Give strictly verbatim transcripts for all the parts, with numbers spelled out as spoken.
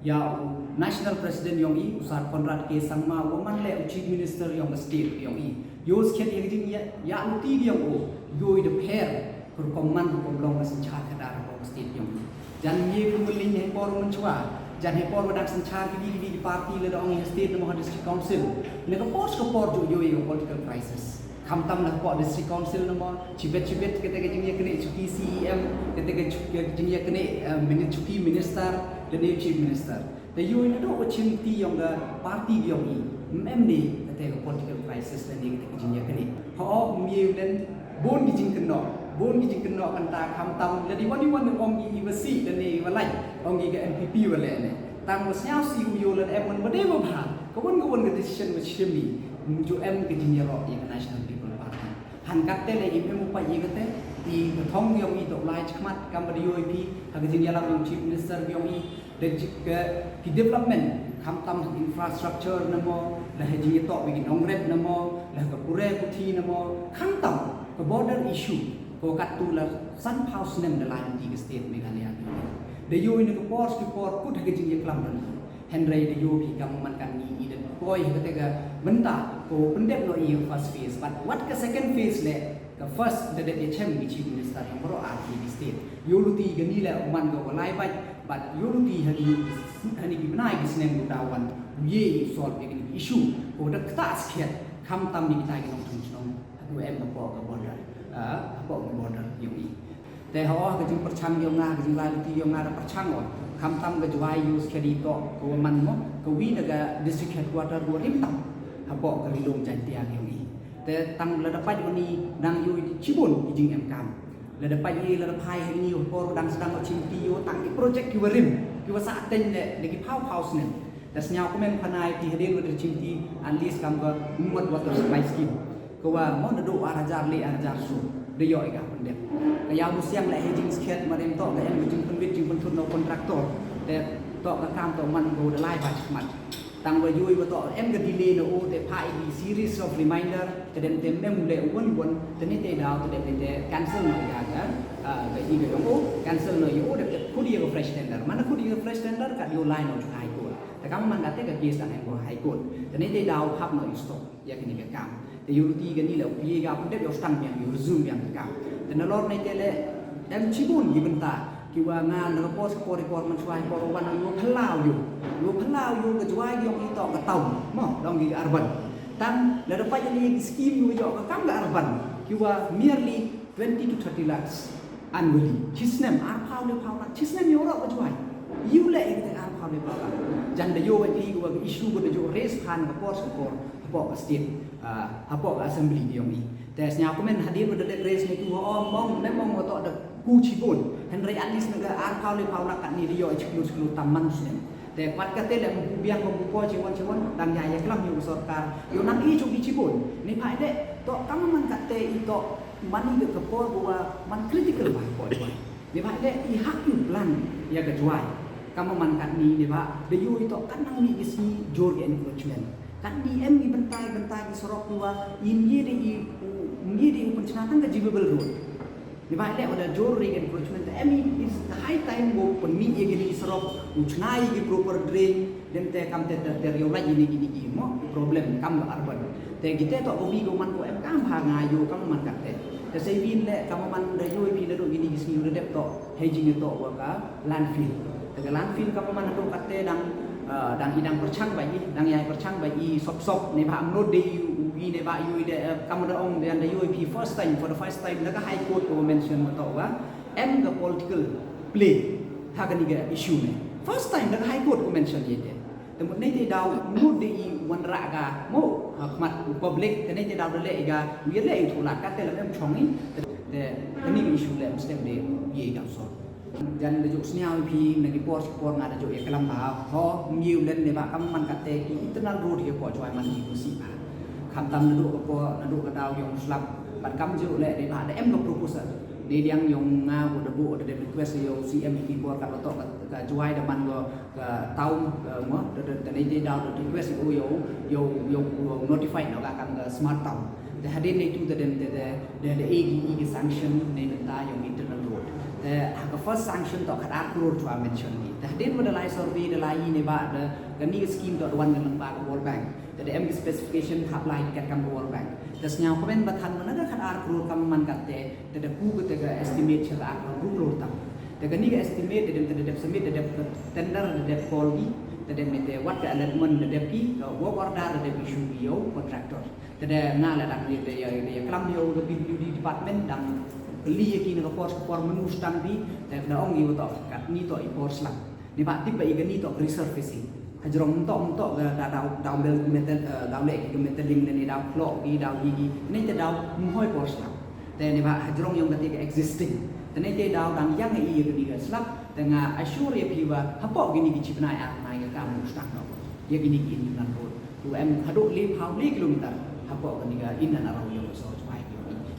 Ïa u National President yong i, u Sir Conrad K Sangma, u man leh u Chief Minister yong ka state yong i. Ïoh skhem ïa ka jingïa, ïa u ti yong u, ïoh i da pher, ka rukom man rukom long ka synshar khadar ka state yong i. Jan ïa ka mylli ne por mynshwa, jan he por wa dang synshar ki ki ki party lada ong ïa state ne mo ha district council. Ne ka por ka por ju ïoh i ka political crisis. Khamtam na ka por district council ne mo, chibet chibet kata ka jingïakynduh chuki C E M, kata ka chu-, ka jingïakynduh, eh, mini-, chuki minister, lane chief minister. Te ïoh i naduh wa chim ti yong ka party yong i, em ne kata ka political crisis lane kata ka jingïakynduh. Ho, ym ïoh len bun ki jingkynnoh, bun ki jingkynnoh kata khamtam, lada wan i wan ong i wa sih lane wa lai, ong i ka N P P wa leh ne. Tang wa sñiaw sih u ïoh lada em wan wa dei wa bha, ka wan ka wan ka decision wa chim i, ju em ka jingïaroh ïa ka National People Party. Han katte le im em u pait ïa kate, i ka thong yong i toh lai chakmat, kam ba da ïoh i phi, ha ka jingïalam yong chief minister yong i, da jik ka ki development, khamtam ha infrastructure ne mo, la ha jingïatoh bad ki nongrep ne mo, la ha ka pule puthi ne mo, khamtam ka border issue, ko katto la san phaw snem da lai ti ka state Meghalaya. Da ïoh i na ka por ki por kut ha ka jingïaklam ne. Hynrei da ïoh i kam man kan ni i da poi ha kata ka bynta ko pyndep noh i first phase. But wat ka second phase le ka first da dep ïa chem ki chief minister yong baroh ar ki state. Ïoh luti ka ni le u man ka wa lai bad, bad ïoh luti ha ki, ha ni ki bnai ki snem u da wan. Ïoh i solve ïa ki issue ko da kata skhet khamtam ni kita ki nongchong chnong. Hapoh em hapoh ka border. Ah, hapoh ka border yong i. Te ho ka jingpyrchang yong nga, ka jinglai luti yong nga da pyrchang o. Khamtam ka Jowai ïoh skhem i toh ka wa man mo, ka wi na ka district headquarter wa rim tam. Hapoh ka Ri Lum Jaintia yong i. Te tang lada pait wa ni nang ïoh i chibun i jingem kam. Lada pait i lada phai ha ni por dang sdang o chim ti ïoh tang i project ki wa rim, ki wa sa attend le, le ki phaw phaw snem. Da sñiaw kumne khana i ti hadien wa da chim ti at least kam ka mut water supply scheme. Ka wa mo naduh ar hajar le ar hajar so da ïoh i ka pyndep. Ka ïaw musiang le ha jingskhet ma dem toh ka em ka jingpynbit jingpynthut na u contractor. Te toh ka kam toh man ko da lai ba chakmat. Tang wa ïoh i wa toh em ka delay na u te pha i series of reminder te dem te mem le u wan wan te ni te daw te dem te cancel na ïa ka, ah, ka i ka yong u, cancel na ïa u te khut ïa ka fresh tender. Mana khut ïa ka fresh tender ka ïoh lai na u High Court. Te kam man kate ka case dang em ko High Court. Te ni te daw hap na u stop ïa kini ka kam. Te ïoh luti ka ni le u phi ka pyndep ïoh stang biang ïoh resume biang ka kam. Te nalor ni te le em chibun ki bynta ki wa nga na ka por sa por i por mynshwa i por wan ïoh phyllaw ïoh. Ïoh phyllaw ïoh ka Jowai yong i toh ka town. Mo, dong ki urban. Tang lada pait ïa ki scheme ïoh ïoh ka kam ka urban. Ki wa merely twenty to thirty lakhs annually. Chisnem, ar phaw le phaw lak. Chisnem ïoh roh ka Jowai. Ïoh le ïa ka ar phaw le phaw lak. Jan da ïoh wa phi wa ka issue wa da ïoh raise phan ka por sa por. Hapoh ka state, ah, hapoh ka assembly yong i. Te sñiaw kumne hadien wa da dep raise ni tu wa o mong, ne mong wa toh da ku chibun. Hynrei at least na ka ar phaw le phaw lak kat ni da ïoh i chiklu chiklu tam man snem. Te pat kate le mpu biang ko mpu ko chibun chibun, dang ïa ïa klam ïoh sorkar. Ïoh nang i chuki chibun. Ni pha i de, toh kam man kate i toh Mani ka por wa man critical wa ko wa. Ni ba de i hak ïoh plan ïa ka Jowai. Kam man kat ni ni ba de ïoh i toh kat nang ni isi jor ka encroachment. Kat ni em ni bentai bentai ki sorok wa i ni de i, ni de i pynchna tang ka Jewbel Road. Ni ba de wa da jor re ka encroachment em i is the high time wa pynmih ïa ki ni sorok u chna ïa ki proper drain. Dem te kam te te te ïoh lait ïa ni ki ni ki mo problem kam la urban. Te ki te toh ko wi ko man ko em kam ha nga ïoh kam man kat te. Te sei bin le kam man da ïoh i bi da do ki ni ki sngi da dep toh hei jing toh wa ka landfill. Te ka landfill kam man do kat te dang, eh, dang i dang pyrchang ba i, dang ïa pyrchang ba i sop sop ne ba am no de i u i ne ba ïoh i de, eh, kam da ong de da ïoh i bi first time, for the first time da ka High Court ko mention ma toh wa em ka political play ha ka ni ka issue ne. First time da ka High Court ko mention ïa te. Te mut nei te daw mut de i wanrah ka mo ha khmat u public te nei te daw da leh i ka u ïa leh i u thuh lad ka te la em chong i te te ni issue le em stem de i ka sor. Jan da juk sniaw i phi na ki por por nga da juk ïa kalam ba ho ngi u len ne ba kam man ka te ki internal road ïa por chwai man i ku si ba. Kham tam na duk ka por na duk ka daw yong slap ban kam juk le de ba da em ka proposal. De diang yong nga u da bu da request yong C M i ki por ka to ka chwai da man ko ka town, eh, mo, da, da, da nei te daw da request ïa u, ïa u, ïa u, ïa u notify noh ka kam ka smart town. Te hadien nei tu te dem te, te, te, te, eh, ki, eh, ki sanction nei mynta ïa u internal road. Te ha ka first sanction toh khat ar klur chwa mention ni. Te hadien ba da lai survey da lai ne ba da kani ka scheme toh da wan ka lyngba ka World Bank. Te da em ka specification hap lai kat kam ka World Bank. Te sñiaw kmen ba than mana ka khat ar klur kam man kat te, te da ku ka te ka estimate cha ka ar klur klur tam. Te kani ka estimate da dem te da dep submit, da dep tender, da dep call ki, te da me te wat ka allotment da dep ki, ka work order da dep issue ki yow contractor. Te da nga la dang ïa, ïa, ïa klam ïa u da P W D department dang peli ïa ki na ka por, ka por mynnu stang bi, te da ong ïa u toh kat ni toh i por slang. Ni ba tip ba i kani toh resurfacing. Hajrong mynto mynto ka da daw daw bel metal, eh, daw leh ki metal link ne daw klok ki daw ïa ki. Ni te daw mhoi por slang. Te ni ba hajrong ïong kati ka existing. Te ni te daw dang ïa ngi ïa kani ka slap. Te nga assure ïa phi ba hapoh kini ki chi bnai ar bnai ka kam u stang noh. Ïa kini ki internal road. Tu em haduh le phaw le kilometer. Hapoh kani ka in and around ïong ka Sohra Jowai.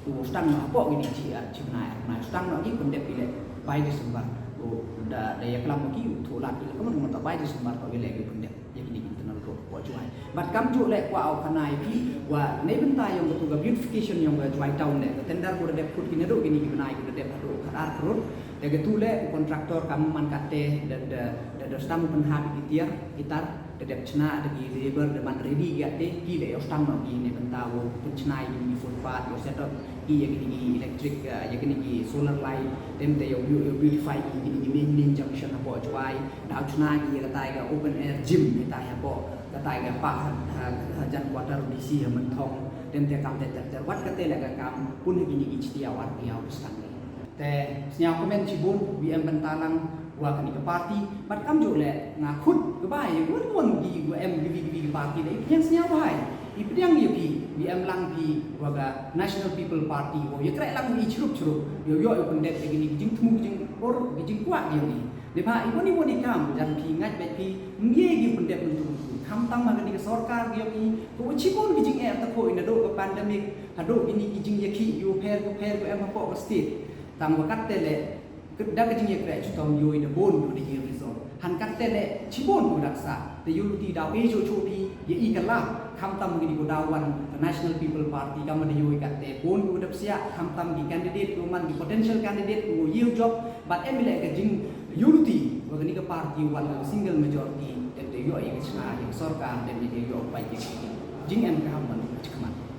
Tu u stang noh hapoh kini chi, ah, chi bnai ar bnai. Stang noh ki pyndep ki leh by December. Tu da, da ïa klam ki u thoh lad ki leh ka mon ka mon ta by December toh ki leh ki pyndep. Ïa kini ki internal road hapoh Jowai. Bad kam juh leh kwah u khana ïa phi wa nei bynta ïong katu ka beautification ïong ka Jowai town leh ka tender ko da dep kut ki naduh kini ki bnai ko da dep haduh khat ar klur. Te katu leh u contractor kam man kat te da, da, da, da stang u pynhap ïa ki tiar, ki tar, da dep chna da ki labour da man ready kat te ki leh ïoh stang noh ki nei bynta u pynchna ïa kini ki footpath, ïoh set up ki ïa kini ki electric, eh, ïa kini ki solar light, te te ïoh, ïoh, ïoh beautify ki kini ki main, main junction hapoh Jowai. Daw chna ki ïa katai ka open air gym ïa tai hapoh katai ka park ha, ha, ha jan quarter D C ha Mynthong. Te te kam te ter ter wat kate leh ka kam pun ha kini ki chi tiaw ar tiaw ki stang ni. Te sñiaw kmen chibun wi em bynta lang wa kani ka party bad kam juh leh nga khut ka bai wan wan ki wa em ki wi ki wi ki party leh i pdiang sñiaw bai i pdiang ïa phi wi em lang phi wa ka National People Party wa ïa kreh lang i chrup chrup ïa ïoh ïa pyndep ïa kini ki jingthmu ki jingor ki jingkwah ïa phi. Dei ba i bun i bun i kam jan phi ngait bad phi ngi ki pyndep mynta mynta. Khamtam ma kani ka sorkar ki ïoh ki ko chibun ki jingeh ta ko ina do ka pandemic hado kini ki jingïakhih ïoh pher ko pher ko em hapoh ka state. Tang ba kat te leh da ka jingïakhih chutom ïoh ina bun ko da ïoh result. Han kat te leh chibun ko dak sa te ïoh ti daw e jo cho phi ïa i ka la khamtam kini ko daw wan ka National People Party kam da ïoh kat te bun ko da psiah khamtam ki candidate ko man ki potential candidate ko ïoh job. Bad em leh ka jing unity wa kani ka party wan ka single majority, em te ïoh ïa ka chna ïa ka sorkar, em te ïoh pai ïa ka jingem ka ham wan ka chikmat.